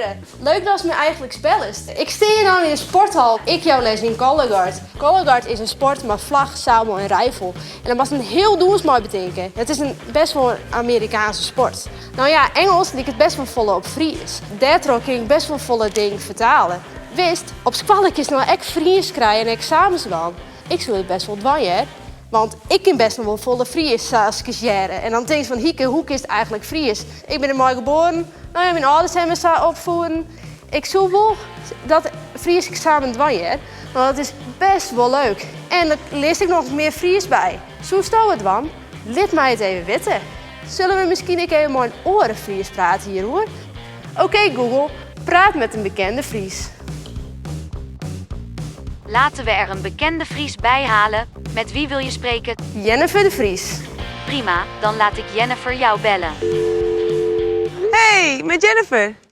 hearre. Leuk datst my eigentlik bellest. Ik stean hjir no yn de sporthal. Ik jou les yn Color Color Guard is in sport mei flagge, sabel en rifel. En dêr moatst in hiel dûns mei betinke. It is in best wol in Amerikaanske sport. No ja, Ingelsk liket best wol folle op Frysk. Dêrtroch kin ik best wol folle dingen fertale. Witst, op skoalle kinst no ek Frysk krije en eksamens dwaan. Ik soe it best wol dwaan, hear. Want ik kin best noch wol folle Frysk as ik hear. En dan tinkst fan, Hieke, hoe kinst eigentlik Frysk? Ik bin dermei geboren. No ja, myn âlders hawwe my sa opfieden. Ik soe wol dat Frysk eksamen dwaan, hear. Want dat is best wol leuk. En dan learst ek noch mear Frysk by. Soesto it dwaan? Lit my it even witte. Sille we miskien ek even mei in oare Fries prate hjiroer? Oké Google, praat met in bekende Fries. Laten we er een bekende Fries bij halen. Met wie wil je spreken? Jennifer de Vries. Prima, dan laat ik Jennifer jou bellen. Hey, met Jennifer.